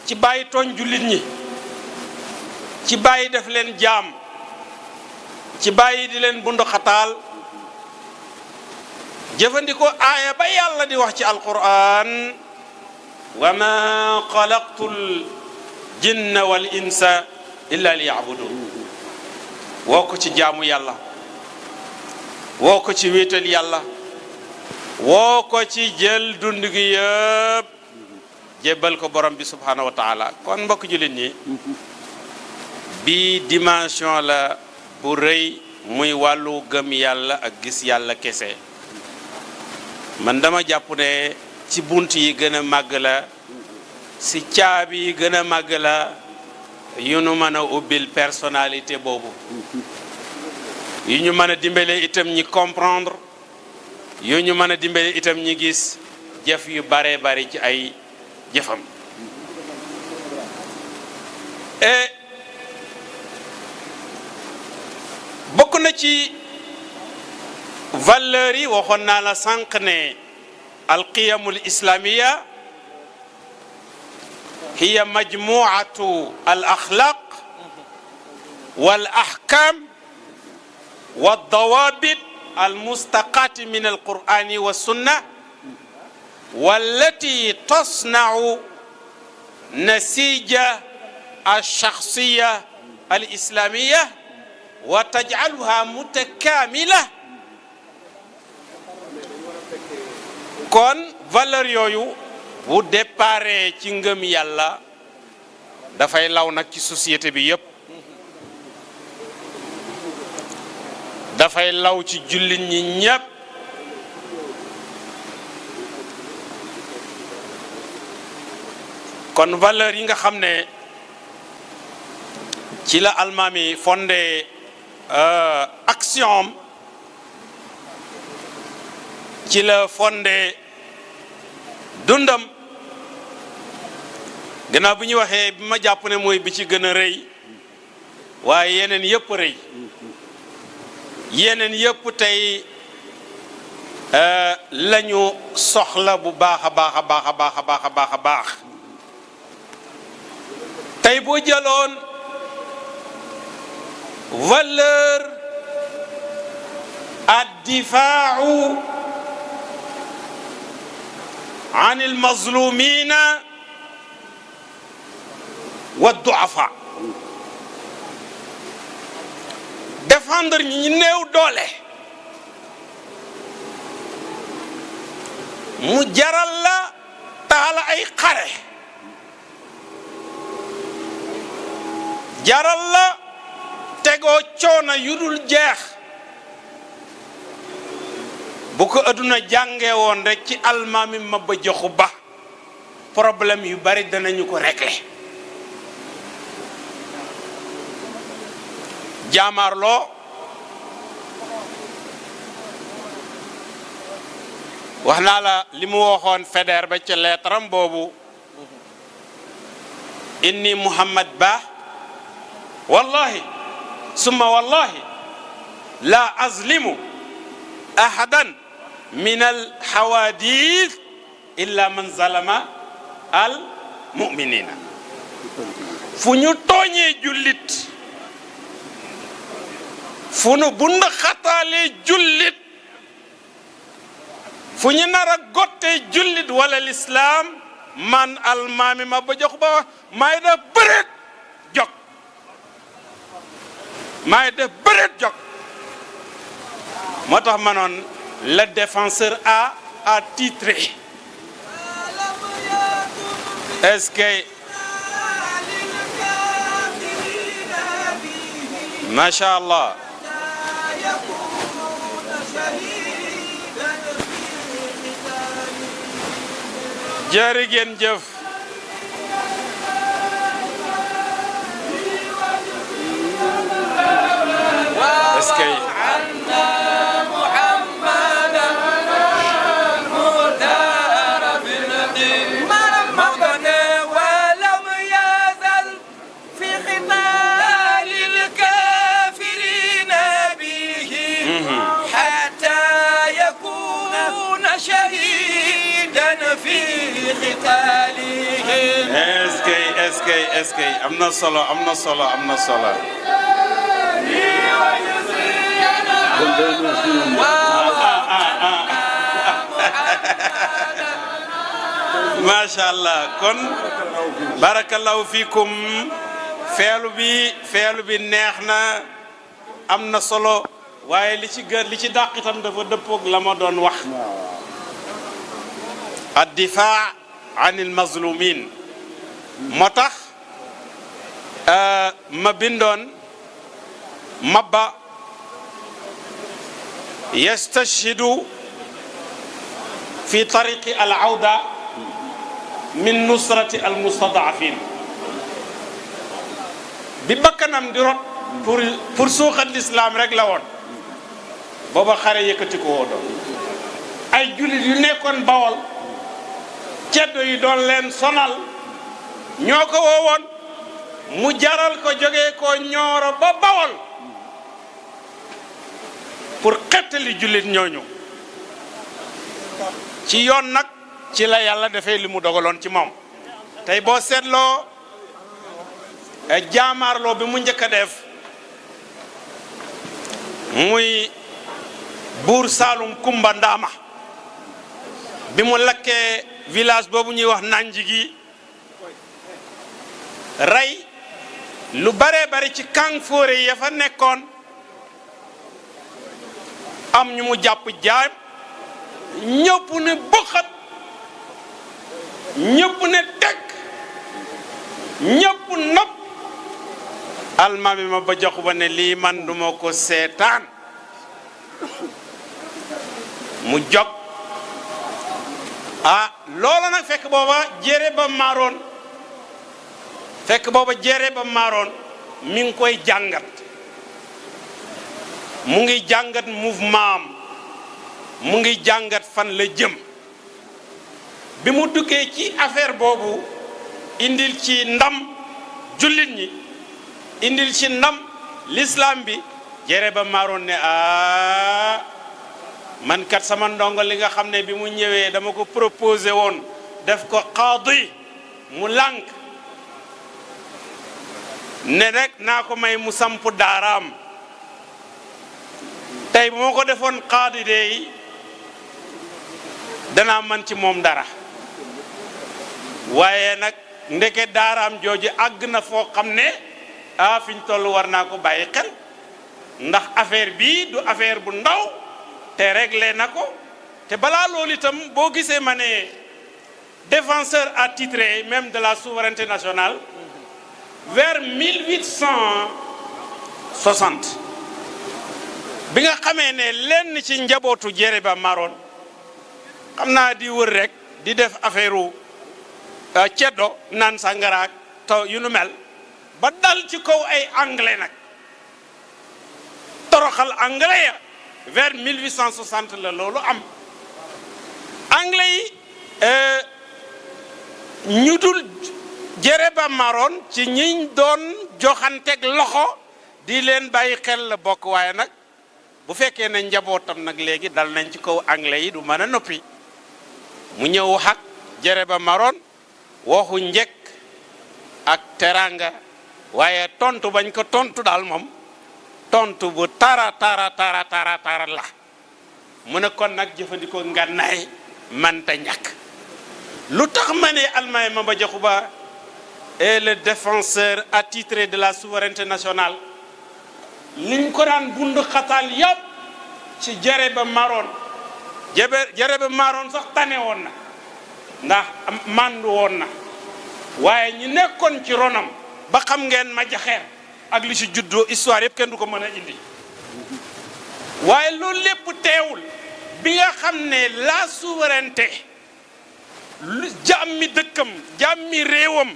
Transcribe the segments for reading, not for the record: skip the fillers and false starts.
ci bàyyi tooñ jullit ñi, ci bàyyi def leen jaam, ci bàyyi di leen bunduxataal, jëfandikoo aaya ba yàlla di wax ci alquran wa ma xalaqtul jinna wal insa illa liya'budun. woo ko ci jaamu yàlla, woo ko ci wéetal yàlla, woo ko ci jël dund gi yëpp jébbal ko borom bi subhanahu wa taala. kon mbokk jullit ñi, bi dimension la bu rëy, muy wàllu gëm yàlla ak gis yàlla kese. man dama jàpp ne ci bunt yi gën a màgg la, si caabi yi gën a màgg la yu ñu mën a ubbil personnalité boobu, yu ñu mën a dimbale itam ñi comprendre, yu ñu mën a dimbale itam ñi gis jëf yu bare bari ci ay jëfam. et bokk na ci valeurs yi, waxoon naa la sànq ne alqiyamul islamiya hiya majmuatu al axlaq wal ahkam wal dawabit al mustaqati min al qur'ani wa sunna wallati tasnau nasija al shakhsiya al islamiya wa taj'aluha mutakamila. kon valeur yooyu bu déparé ci ngëm yàlla dafay law nag ci société bi yépp, dafay law ci jullit ñi ñépp. kon valeur yi nga xam ne ci la almaami fondé action, ci la fondé dundam, gannaaw bi ñu waxee bi ma jàpp ne mooy bi ci gën a rëy, waaye yeneen yëpp rëy, yeneen yëpp tey lañu soxla bu baax a baax a baax a baax a baax a baax a baax. tey boo jëloon valeur ad-difaa'u an al-mazlumina wa ad-du'afa, défendre ñi néew doole, mu jaral la taal ay xare, jaral la tegoo coono yu dul jeex. bu ko adduna jàngee woon rek ci almaami Maba Jaxu Ba, problème yu bari danañu ko régler. jaamarloo wax naa la li mu waxoon Faidherbe ba ca leetaram boobu, inni Muhammad Ba wallahi summa wallahi la azlimu ahadan min al hawadith illa man zalama al mu'minina. fu ñu tooñee jullit, fu ñu bund xataalee jullit, fu ñu nar a gottee jullit wala lislaam, man almaami Maba Jaxu Ba maay def bëreet jog, maay def bëreet jog. moo tax ma noon le défenseur a titré. est-ce que macha allah. jërë ngeen jëf. est-ce que est-ce que am na solo macha allah kon barakallahu fiikum feelu bi neex na am na solo waaye li ci dàq itam dafa dëppoog la ma doon wax ad-difaa an al-mazlumin moo tax ma bindoon mabba yastashhidu fi tariqi al-awda min nusrati al-mustad'afin bi bakkanam di rot pour suuxat l'islam rek la woon booba xare yëkkati ko woo doon ay jullit yu nekkoon Bawol ceddo yi doon leen sonal ñoo ko woowoon mu jaral ko jógee ko Ñooro ba Bawol pour xettali jullit ñooñu ci yoon nag ci la yàlla defee li mu dogaloon ci moom tey boo seetloo jaamaarloo bi mu njëkk a def muy buur Saalum Kumba Ndaama bi mu lakkee village boobu ñuy wax Nanji gi rey lu bare bari ci kàng fóore ya fa nekkoon am ñu mu jàpp jaam ñëpp ne bëxat ñëpp ne teg ñëpp nopp almaami ma ba joxu ba ne lii man duma ko seetaan mu jog loola nag fekk booba jere ba maaroon mi ngi koy jàngat mu ngi jàngat mouvement am mu ngi jàngat fan la jëm bi mu duggee ci affaire boobu indil ci ndam jullit ñi indil ci ndam l'islam bi jere ba maaroon ne man kat sama ndongo li nga xam ne bi mu ñëwee dama ko proposé woon def ko qaadi mu lànk ne rek naa ko may mu samp daaraam tey bu ma ko defoon qaadi de danaa man ci moom dara waaye nag ndeke daaraam jooju àgg na foo xam ne fi ñu toll war naa ko bàyyi xel ndax affaire bii du affaire bu ndaw te réglé na ko te balaa loolu itam boo gisee ma ne défenseur attitré même de la souveraineté nationale vers 1860 bi nga xamee ne lenn ci njabootu jere ba maroon xam naa di wër rek di def affaire ceddo naan sangaraak taw yu nu mel ba dal ci kaw ay anglais nag toroxal anglais ya vers 1860 la loolu am anglais yi ñu dul jere ba maroon ci ñiñ doon joxanteeg loxo di leen bàyyi xel la bokk waaye nag bu fekkee ne njabootam nag léegi dal nañ ci kaw anglais yi du mën a noppi mu ñëw wax ak jere ba maroon waxu njëkk ak teranga waaye tontu bañ ko tontu daal moom tontu bu tara la mu ne kon nag jëfandikoo ngànnaay manta ñàkk lu tax ma ne Almaami Maba Jaxu Ba est le défenseur attitré de la souveraineté nationale liñ ko daan bundu xataal yëpp ci jere ba maroon jere ba maroon sax tane woon na ndax mandu woon na waaye ñi nekkoon ci ronam ba xam ngeen ma jaxeer ak li ci juddoo histoire yëpp kenn du ko mën a indi waaye loolu lépp teewul bi nga xam ne la souveraineté jàmmi dëkkam jàmmi réewam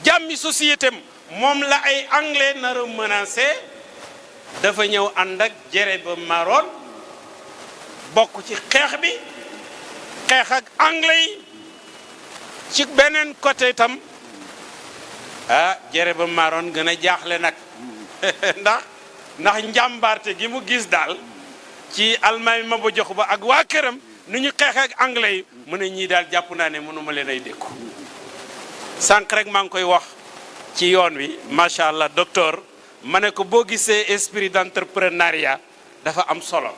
jàmmi société am moom la ay anglais nar a menacé dafa ñëw ànd ak jere ba maroon bokk ci xeex bi xeex ak anglais yi ci beneen côté itam jere ba maroon gën a jaaxle nag ndax njàmbaarte gi mu gis daal ci Almaami Maba Jaxu Ba ak waa këram nu ñu xeex ak anglais yi mu ne ñii daal jàpp naa ne mënuma leen ay dékku sànq rek maa ngi koy wax ci yoon wi macha allah docteur ma ne ko boo gisee esprit d'entrepreneuriat dafa am solo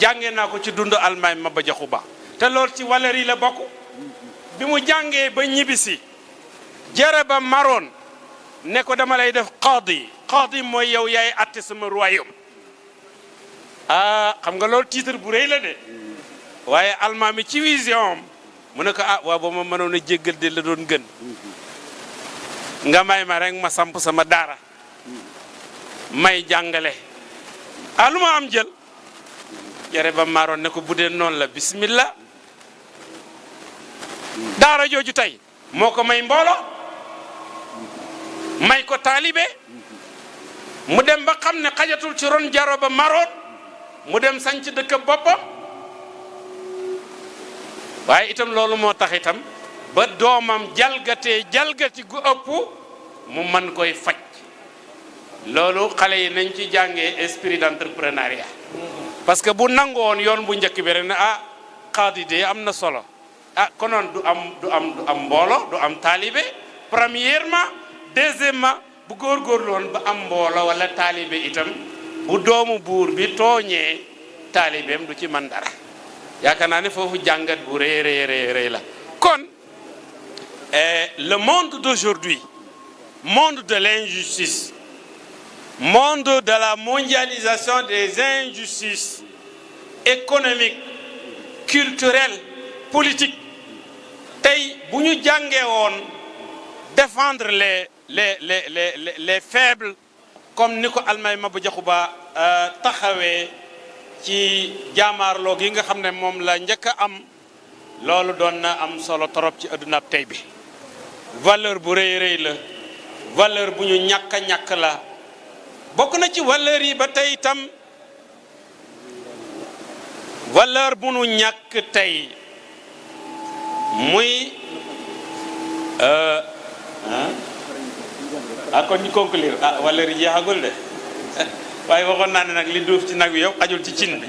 jàngee naa ko ci dund Almaay Maba Jaxu Ba te loolu ci valeur yi la bokk bi mu jàngee ba ñibbisi jere ba maroon ne ko dama lay def qaadi mooy yow yaay atte sama royaume xam nga loolu titre bu rëy la de waaye almaami ci vision mu ne ko waaw ba ma mënoon a jéggal de la doon gën nga may ma rek ma samp sama daara may jàngale lu ma am jël jere ba maroon ne ko bu dee noonu la bismillah daara jooju tey moo ko may mbooloo may ko taalibe mu dem ba xam ne xajatul ci ron jaro ba maroon mu dem sanc dëkk boppam waaye itam loolu moo tax itam ba doomam jalgati gu ëpp mu mën koy faj loolu xale yi nañ ci jàngee esprit d'entrepreneuriat parce que bu nangoon yoon bu njëkk bi rek ne qaadi de am na solo konoon du am mboolo du am taalibe premièrement deuxièmement bu góorgóorlu woon ba am mboolo wala taalibe itam bu doomu buur bi tooñee taalibeem du ci man dara yaakaar naa ne foofu jàngat bu rëy la kon le monde d'aujourd'hui monde de l'injustice monde de la mondialisation des injustices économiques culturelles politiques tey bu ñu jàngee woon défendre les faibles comme ni ko Almaay Maba Jaxu Ba taxawee ci jaamaarloo gi nga xam ne moom la njëkk a am loolu doon na am solo torop ci adduna tey bi valeur bu rëy la valeur bu ñu ñàkk la bokk na ci valeur yi ba tey itam valeur bu ñu ñàkk tey muy kon ñu conclure valeur yi jeexagul de waaye waxoon naa ne nag li duuf ci nag wi yow xajul ci cin bi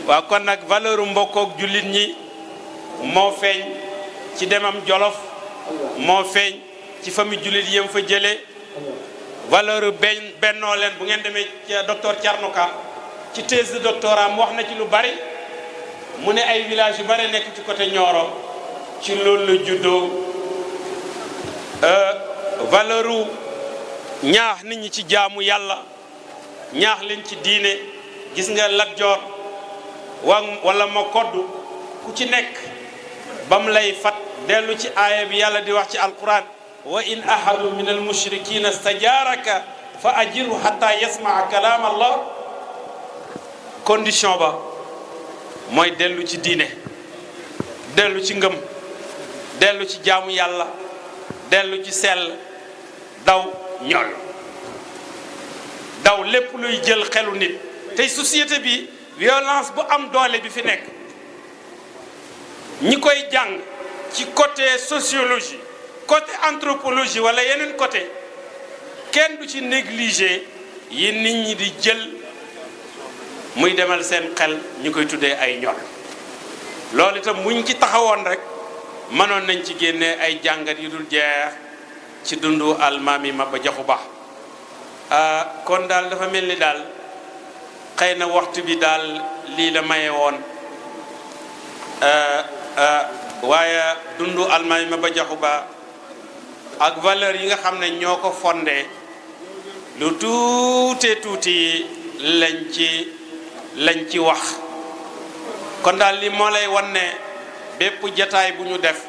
waaw kon nag valeur mbokkook jullit ñi moo feeñ ci demam Jolof moo feeñ ci famille jullit yam fa jëlee valeur bennoo leen bu ngeen demee docteur Thierno Ka ci thèse de doctorat mu wax na ci lu bari mu ne ay village yu bari nekk ci côté Nioro ci loolu la juddoo valeur ñaax nit ñi ci jaamu yàlla ñaax leen ci diine gis nga Lat Joor wala ma koddu ku ci nekk bam lay fat dellu ci aaya bi yàlla di wax ci alquran wa in ahadu min al mushrikina stajaaraka fa ajirhu hatta yasmaa kalaam allah condition ba mooy dellu ci diine dellu ci ngëm dellu ci jaamu yàlla dellu ci sell daw ñol daw lépp luy jël xelu nit tey société bi violence bu am doole bi fi nekk ñi koy jàng ci côté sociologie côté anthropologie wala yeneen côté kenn du ci négliger yi nit ñi di jël muy demal seen xel ñu koy tuddee ay ñol loolu itam muñ ci taxawoon rek mënoon nañ ci génnee ay jàngat yu dul jeex ci dundu Almaami Maba Jaxu Ba kon daal dafa mel ni daal xëy na waxtu bi daal lii la maye woon waaye dundu Almaami Maba Jaxu Ba ak valeur yi nga xam ne ñoo ko fondé lu tuuti lañ ci wax kon daal li moo lay wan ne bépp jataay bu ñu def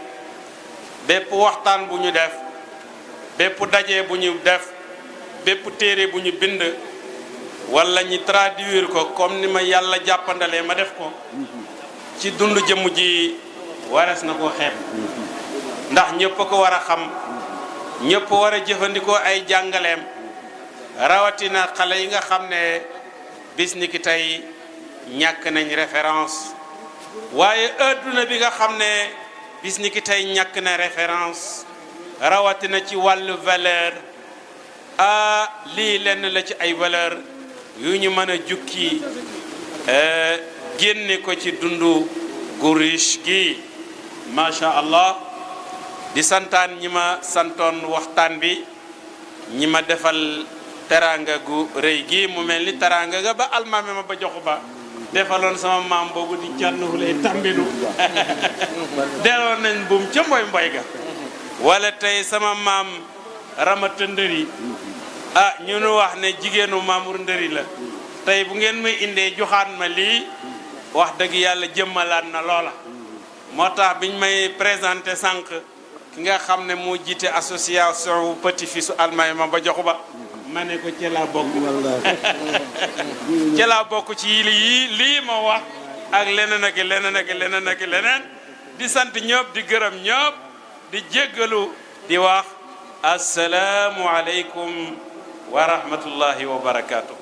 bépp waxtaan bu ñu def bépp daje bu ñu def bépp téere bu ñu bind wala ñi traduire ko comme ni ma yàlla jàppandalee ma def ko ci dund jëmm ji warees na ko xeeb ndax ñëpp a ko war a xam ñëpp war a jëfandikoo ay jàngaleem rawatina xale yi nga xam ne bis ni ki tey ñàkk nañ référence waaye adduna bi nga xam ne bis ni ki tey ñàkk na référence rawatina ci wàllu valeur lii lenn la ci ay valeur yu ñu mën a jukki génne ko ci dundu gu riche gi macha allah di santaan ñi ma santoon waxtaan bi ñi ma defal teraanga gu rëy gi mu mel ni teraanga ga ba almaame ma ba joxu ba defaloon sama maam boobu di cannuhu lay tambilu deloon nañ buum ca mboy mboy ga wala tey sama maam ramata ndëri ñu nu wax ne jigéenu Mamour ndëri la tey bu ngeen may indee joxaan ma lii wax dëgg yàlla jëmmalaat na loola moo tax biñ may présenté sànq ki nga xam ne moo jiite association wu petit-fils almaami ma ba joxu ba ma ne ko ci laa bokk ci laa bokk ci lii ma wax ak leneen ak leneen ak leneen ak leneen di sant ñëpp di gërëm ñëpp di jéggalu di wax asalaamu aleykum wa rahmatullahi wa barakaatu.